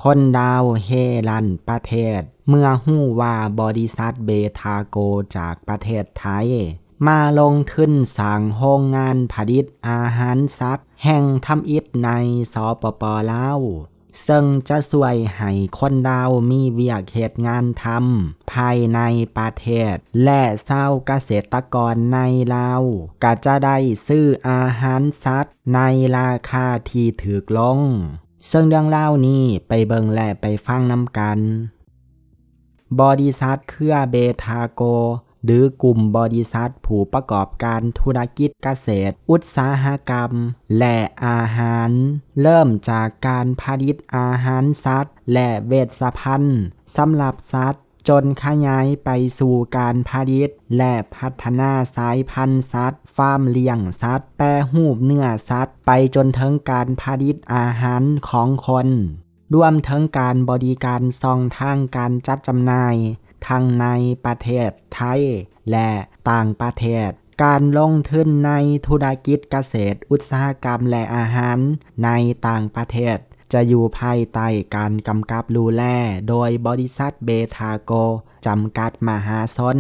ຄົນລາວເຮ່ລັ້ນປະເທດ ເມື່ອຮູ້ວ່າບໍລິສັດເບທາໂກຈາກປະເທດໄທ ມາລົງທຶນສ້າງໂຮງງານຜະລິດອາຫານສັດແຫ່ງທຳອິດໃນ ສປປ ລາວ ເຊິ່ງຈະຊ່ວຍໃຫ້ຄົນລາວມີວຽກເຮັດງານທຳພາຍໃນປະເທດ ແລະ ຊາວກະເສດຕະກອນໃນລາວ ກໍຈະໄດ້ຊື້ອາຫານສັດໃນລາຄາທີ່ຖືກລົງ. ເຊິ່ງເລື່ອງລາວນີ້ໄປເບິ່ງ ແລະ ໄປຟັງນຳກັນ. ບໍລິສັດເຄືອເບທາໂກ ຫຼື ກຸ່ມບໍລິສັດຜູ້ປະກອບການທຸລະກິດກະເສດອຸດສາຫະກຳ ແລະ ອາຫານ, ເລີ່ມຈາກການຜະລິດອາຫານສັດ ແລະ ເວດສະພັນສຳລັບສັດ ຈົນຂະຫຍາຍໄປສູ່ການຜະລິດ ແລະ ພັດທະນາສາຍພັນສັດ, ຟາມລ້ຽງສັດ, ແປຮູບເນື້ອສັດ ໄປຈົນເຖິງການຜະລິດອາຫານຂອງຄົນ, ລວມເຖິງການບໍລິການຊ່ອງທາງການຈັດຈຳໜ່າຍ ທັງໃນປະເທດໄທ ແລະ ຕ່າງປະເທດ. ການລົງທຶນໃນທຸລະກິດກະເສດອຸດສາຫະກຳ ແລະ ອາຫານໃນຕ່າງປະເທດ ຈະຢູ່ພາຍໃຕ້ການກຳກັບດູແລໂດຍບໍລິສັດເບທາໂກຈຳກັດມະຫາຊົນ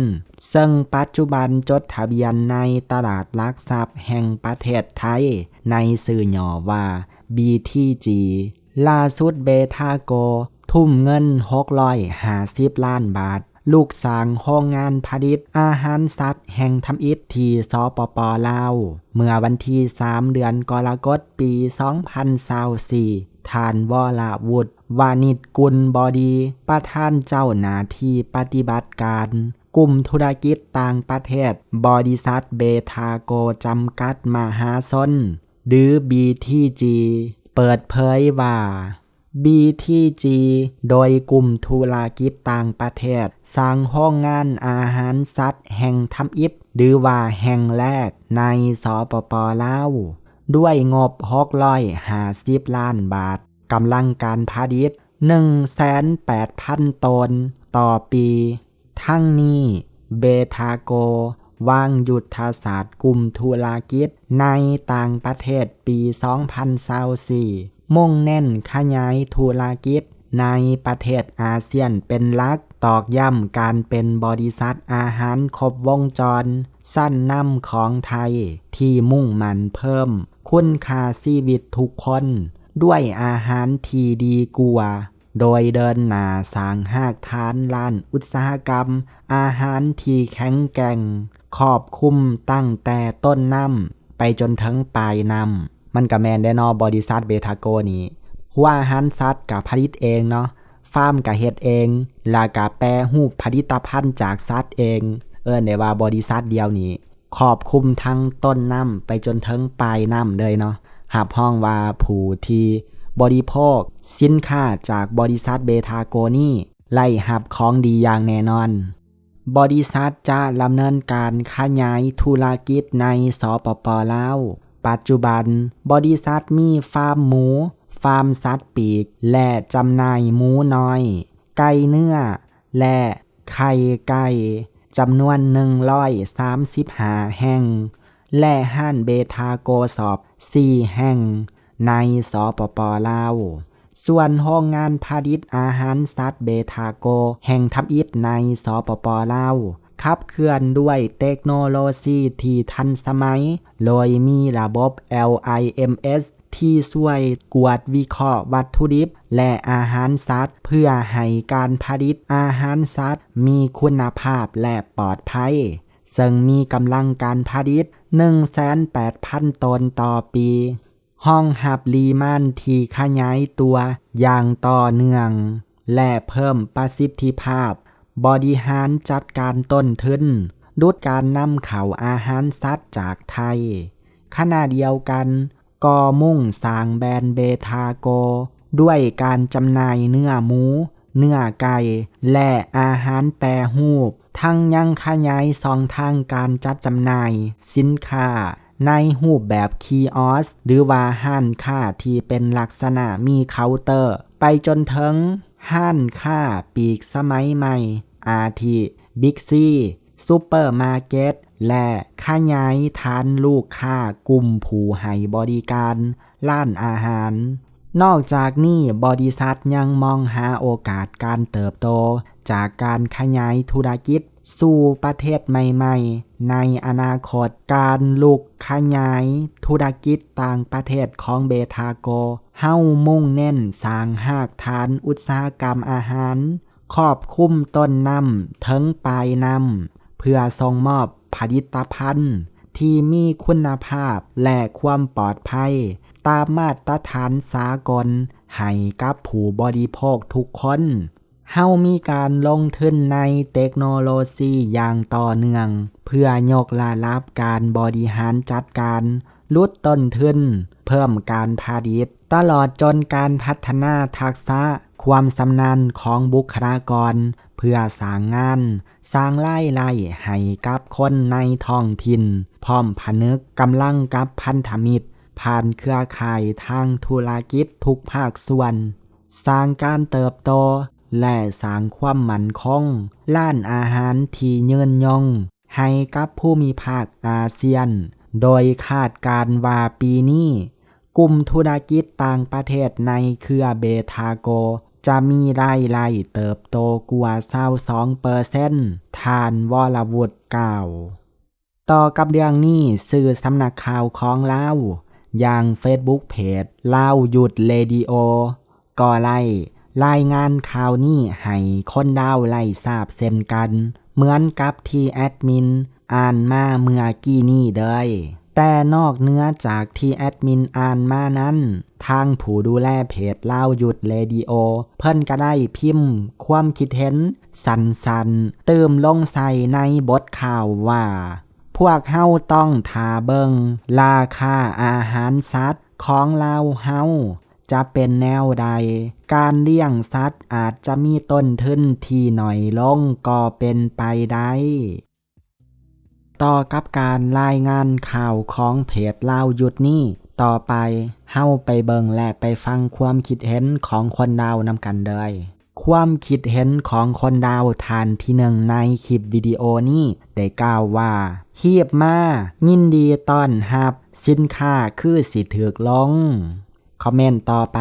ເຊິ່ງປັດຈຸບັນຈົດທະບຽນໃນຕະຫຼາດຫຼັກຊັບແຫ່ງປະເທດໄທ ໃນຊື່ຫຍໍ້ວ່າ ບີທີຈີ. ລ່າສຸດເບທາໂກທຸ່ມເງິນຫົກຮ້ອຍຫ້າສິບລ້ານບາດ ລຸກສ້າງໂຮງງານຜະລິດອາຫານສັດແຫ່ງທຳອິດທີ່ ສປປ ລາວ ເມື່ອວັນທີສາມ ເດືອນກໍລະກົດ ປີສອງພັນຊາວສີ່ ທ່ານ ວໍລະວຸດ ວານິດກຸນບໍດີ ປະທານເຈົ້າໜ້າທີ່ປະຕິບັດການກຸ່ມທຸລະກິດຕ່າງປະເທດ ບໍລິສັດເບທາໂກຈຳກັດມະຫາຊົນ ຫຼື ບີທີຈີ ເປີດເຜີຍວ່າ ບີທີຈີ ໂດຍກຸ່ມທຸລະກິດຕ່າງປະເທດ ສ້າງໂຮງງານອາຫານສັດແຫ່ງທຳອິດ ຫຼືວ່າແຫ່ງແລກໃນ ສປປ ລາວ ດ້ວຍງົບຫົກຮ້ອຍຫ້າສິບລ້ານບາດ, ກຳລັງການຜະລິດໜຶ່ງແສນແປດພັນໂຕນຕໍ່ປີ. ທັງນີ້ ເບທາໂກວາງຍຸດທະສາດກຸ່ມທຸລະກິດໃນຕ່າງປະເທດປີສອງພັນຊາວສີ່ ມຸ່ງເນັ້ນຂະຫຍາຍທຸລະກິດໃນປະເທດອາຊຽນເປັນຫຼັກ, ຕອກຢ້ຳການເປັນບໍລິສັດອາຫານຄົບວົງຈອນຊັ້ນນຳຂອງໄທ ທີ່ມຸ່ງໝັ້ນເພີ່ມຄຸນຄ່າຊີວິດທຸກຄົນດ້ວຍອາຫານທີ່ດີກວ່າ ໂດຍເດີນໜ້າສ້າງຮາກຖານດ້ານອຸດສາຫະກຳອາຫານທີ່ແຂງແກ່ງ, ຄອບຄຸມຕັ້ງແຕ່ຕົ້ນນ້ຳໄປຈົນເຖິງປາຍນ້ຳ. ມັນກະແມ່ນເດ້ເນາະ, ບໍລິສັດເບທາໂກນີ້ ຫົວອາຫານສັດກະຜະລິດເອງເນາະ, ຟາມກະເຮັດເອງ, ລະກະແປຮູບຜະລິດຕະພັນຈາກສັດເອງ, ເອີ້ນໄດ້ວ່າບໍລິສັດດຽວນີ້ ຄອບຄຸມທັງຕົ້ນນ້ຳໄປຈົນເຖິງປາຍນ້ຳເລີຍເນາະ, ຮັບຮອງວ່າຜູ້ທີ່ບໍລິໂພກສິນຄ້າຈາກບໍລິສັດເບທາໂກນີ້ ໄດ້ຮັບຂອງດີຢ່າງແນ່ນອນ. ບໍລິສັດຈະດຳເນີນການຂະຫຍາຍທຸລະກິດໃນ ສປປ ລາວ. ປັດຈຸບັນ, ບໍລິສັດມີຟາມໝູ, ຟາມສັດປີກ ແລະ ຈຳໜ່າຍໝູນ້ອຍ, ໄກ່ເນື້ອ ແລະ ໄຂ່ໄກ່ ຈຳນວນໜຶ່ງຮ້ອຍສາມສິບຫ້າແຫ່ງ ແລະ ຮ້ານເບທາໂກຊອບສີ່ແຫ່ງໃນ ສປປ ລາວ. ສ່ວນໂຮງງານຜະລິດອາຫານສັດເບທາໂກແຫ່ງທຳອິດໃນ ສປປ ລາວ ຂັບເຄື່ອນດ້ວຍເຕັກໂນໂລຊີທີ່ທັນສະໄໝ, ໂດຍມີລະບົບ ແອລໄອເອັມເອສ ທີ່ຊ່ວຍກວດວິເຄາະວັດຖຸດິບ ແລະ ອາຫານສັດ ເພື່ອໃຫ້ການຜະລິດອາຫານສັດມີຄຸນນະພາບ ແລະ ປອດໄພ, ເຊິ່ງມີກຳລັງການຜະລິດໜຶ່ງແສນແປດພັນໂຕນຕໍ່ປີ, ຮອງຮັບດີມານທີ່ຂະຫຍາຍຕົວຢ່າງຕໍ່ເນື່ອງ ແລະ ເພີ່ມປະສິດທິພາບບໍລິຫານຈັດການຕົ້ນທຶນ, ຫຼຸດການນຳເຂົ້າອາຫານສັດຈາກໄທ. ຂະນະດຽວກັນ, ກໍມຸ່ງສ້າງແບຣນເບທາໂກ ດ້ວຍການຈຳໜ່າຍເນື້ອໝູ, ເນື້ອໄກ່ ແລະ ອາຫານແປຮູບ, ທັງຍັງຂະຫຍາຍຊ່ອງທາງການຈັດຈຳໜ່າຍສິນຄ້າໃນຮູບແບບຄີອອສ ຫຼືວ່າຮ້ານຄ້າທີ່ເປັນລັກສະນະມີເຄົາເຕີ ໄປຈົນເຖິງຮ້ານຄ້າປີກສະໄໝໃໝ່ ອາທິ ບິກຊີ ຊຸບເປີມາເກັດ ແລະ ຂະຫຍາຍຖານລູກຄ້າກຸ່ມຜູ້ໃຫ້ບໍລິການຮ້ານອາຫານ. ປ ນອກຈາກນີ້, ບໍລິສັດຍັງມອງຫາໂອກາດການເຕີບໂຕຈາກການຂະຫຍາຍທຸລະກິດສູ່ປະເທດໃໝ່ໆໃນອະນາຄົດ. ການລຸກຂະຫຍາຍທຸລະກິດຕ່າງປະເທດຂອງເບທາໂກ, ເຮົາມຸ່ງເນັ້ນສ້າງຮາກຖານອຸດສາຫະກຳອາຫານ ຄອບຄຸມຕົ້ນນ້ຳເຖິງປາຍນ້ຳ ເພື່ອສົ່ງມອບຜະລິດຕະພັນທີ່ມີຄຸນນະພາບ ແລະ ຄວາມປອດໄພຕາມມາດຕະຖານສາກົນໃຫ້ກັບຜູ້ບໍລິໂພກທຸກຄົນ. ເຮົາມີການລົງທຶນໃນເຕັກໂນໂລຊີຢ່າງຕໍ່ເນື່ອງ ເພື່ອຍົກລະດັບການບໍລິຫານຈັດການ, ຫຼຸດຕົ້ນທຶນ, ເພີ່ມການຜະລິດ, ຕະຫຼອດຈົນການພັດທະນາທັກສະຄວາມຊຳນານຂອງບຸກຄະລາກອນ ເພື່ອສ້າງງານ, ສ້າງລາຍໄດ້ໃຫ້ກັບຄົນໃນທ້ອງຖິ່ນ, ພ້ອມຜະນຶກກຳລັງກັບພັນທະມິດຜ່ານເຄືອຂ່າຍທາງທຸລະກິດທຸກພາກສ່ວນ, ສ້າງການເຕີບໂຕ ແລະ ສ້າງຄວາມໝັ້ນຄົງ ຮ້ານອາຫານທີ່ຍືນຍົງໃຫ້ກັບພູມິພາກອາຊຽນ, ໂດຍຄາດການວ່າປີນີ້ ກຸ່ມທຸລະກິດຕ່າງປະເທດໃນເຄືອເບທາໂກ ຈະມີລາຍໄດ້ເຕີບໂຕກວ່າຊາວສອງເປີເຊັນ, ທ່ານ ວໍລະວຸດ ກ່າວ. ຕໍ່ກັບເລື່ອງນີ້, ສື່ສຳນັກຂ່າວຂອງລາວ ຢ່າງເຟສບຸກເພຈ Lao Youth Radio ກໍໄດ້ລາຍງານຂ່າວນີ້ໃຫ້ຄົນລາວໄດ້ຊາບເຊັ່ນກັນ, ເໝືອນກັບທີ່ແອດມິນອ່ານມາເມື່ອກີ້ນີ້ເລີຍ. ແຕ່ນອກເໜືອຈາກທີ່ແອດມິນອ່ານມານັ້ນ, ທາງຜູ້ດູແລເພຈ Lao Youth Radio ເພິ່ນກໍໄດ້ພິມຄວາມຄິດເຫັນສັ້ນໆ ຕື່ມລົງໃສ່ໃນບົດຂ່າວວ່າ, ພວກເຮົາຕ້ອງຖ້າເບິ່ງລາຄາອາຫານສັດຂອງລາວເຮົາຈະເປັນແນວໃດ. ການລ້ຽງສັດອາດຈະມີຕົ້ນທຶນທີ່ໜ້ອຍລົງກໍເປັນໄປໄດ້. ຕໍ່ກັບການລາຍງານຂ່າວຂອງເພຈລາວຢຸດນີ້, ຕໍ່ໄປເຮົາໄປເບິ່ງ ແລະ ໄປຟັງຄວາມຄິດເຫັນຂອງຄົນລາວນຳກັນເດີ້. ຄວາມຄິດເຫັນຂອງຄົນລາວທ່ານທີໜຶ່ງໃນຄລິບວິດີໂອນີ້ໄດ້ກ່າວວ່າ, ຮີບມາ, ຍິນດີຕ້ອນຮັບ, ສິນຄ້າຄືຊິຖືກລົງ. ຄອມເມັນຕໍ່ໄປ,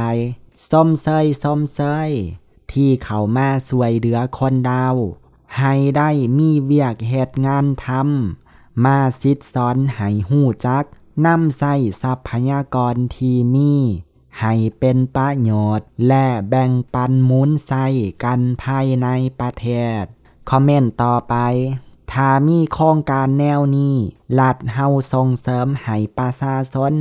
ຊົມເຊີຍ, ຊົມເຊີຍ ທີ່ເຂົ້າມາຊ່ວຍເຫຼືອຄົນລາວໃຫ້ໄດ້ມີວຽກເຮັດງານທຳ, ມາສິດສອນໃຫ້ຮູ້ຈັກນຳໃຊ້ຊັບພະຍາກອນທີ່ມີໃຫ້ເປັນປະໂຫຍດ ແລະ ແບ່ງປັນໝູນໃຊ້ກັນພາຍໃນປະເທດ. ຄອມເມັນຕໍ່ໄປ, ຖ້າມີໂຄງການແນວນີ້, ລັດເຮົາສົ່ງເສີມໃຫ້ປະຊາຊົນ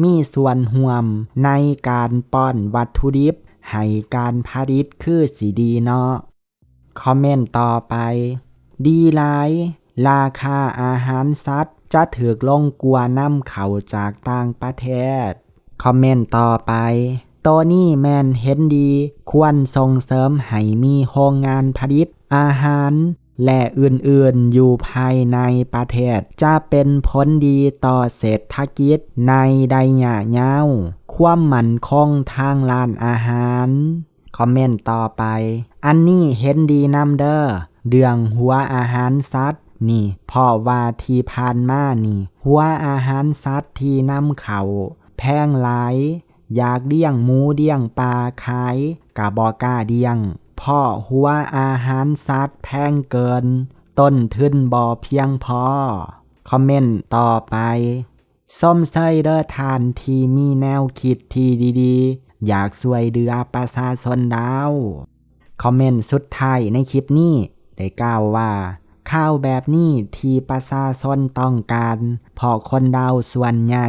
ມີສ່ວນຮ່ວມໃນການປ້ອນວັດຖຸດິບໃຫ້ການຜະລິດຄືຊິດີເນາະ. ຄອມເມັນຕໍ່ໄປ, ດີຫຼາຍ, ລາຄາອາຫານສັດຈະຖືກລົງກວ່ານຳເຂົ້າຈາກຕ່າງປະເທດ. ຄອມເມັນຕໍ່ໄປ, ໂຕນີ້ແມ່ນເຫັນດີ, ຄວນສົ່ງເສີມໃຫ້ມີໂຮງງານຜະລິດອາຫານ ແລະ ອື່ນໆ ຢູ່ພາຍໃນປະເທດ ຈະເປັນຜົນດີຕໍ່ເສດຖະກິດໃນໄລຍະຍາວ, ຄວາມໝັ້ນຄົງທາງຮ້ານອາຫານ. ຄອມເມັນຕໍ່ໄປ, ອັນນີ້ເຫັນດີນຳເດີ້ ເລື່ອງຫົວອາຫານສັດນີ້, ເພາະວ່າທີ່ຜ່ານມານີ້ ຫົວອາຫານສັດທີ່ນຳເຂົ້າແພງຫຼາຍ, ຢາກລ້ຽງໝູລ້ຽງປາຂາຍກະບໍ່ກ້າລ້ຽງ ເພາະຫົວອາຫານສັດແພງເກີນ, ຕົ້ນທຶນບໍ່ພຽງພໍ. ຄອມເມັນຕໍ່ໄປ, ຊົມເຊີຍເດີ້ທ່ານທີ່ມີແນວຄິດທີ່ດີໆ, ຢາກຊ່ວຍເຫຼືອປະຊາຊົນລາວ. ຄອມເມັນສຸດທ້າຍໃນຄລິບນີ້ໄດ້ກ່າວວ່າ, ຂ່າວແບບນີ້ທີ່ປະຊາຊົນຕ້ອງການ, ເພາະຄົນລາວສ່ວນໃຫຍ່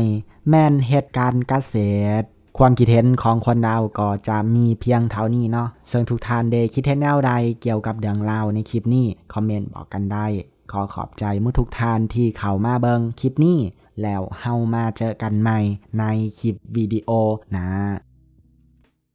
ແມ່ນເຮັດການກະເສດ. ຄວາມຄິດເຫັນຂອງຄົນລາວກໍຈະມີພຽງເທົ່ານີ້ເນາະ, ເຊິ່ງທຸກທ່ານໄດ້ຄິດເຫັນແນວໃດກ່ຽວກັບເລື່ອງລາວໃນຄລິບນີ້? ຄອມເມັນບອກກັນໄດ້. ຂໍຂອບໃຈໝົດທຸກທ່ານທີ່ເຂົ້າມາເບິ່ງຄລິບນີ້, ແລ້ວເຮົາມາເຈີກັນໃໝ່ໃນຄລິບວິດີໂອໜ້າ.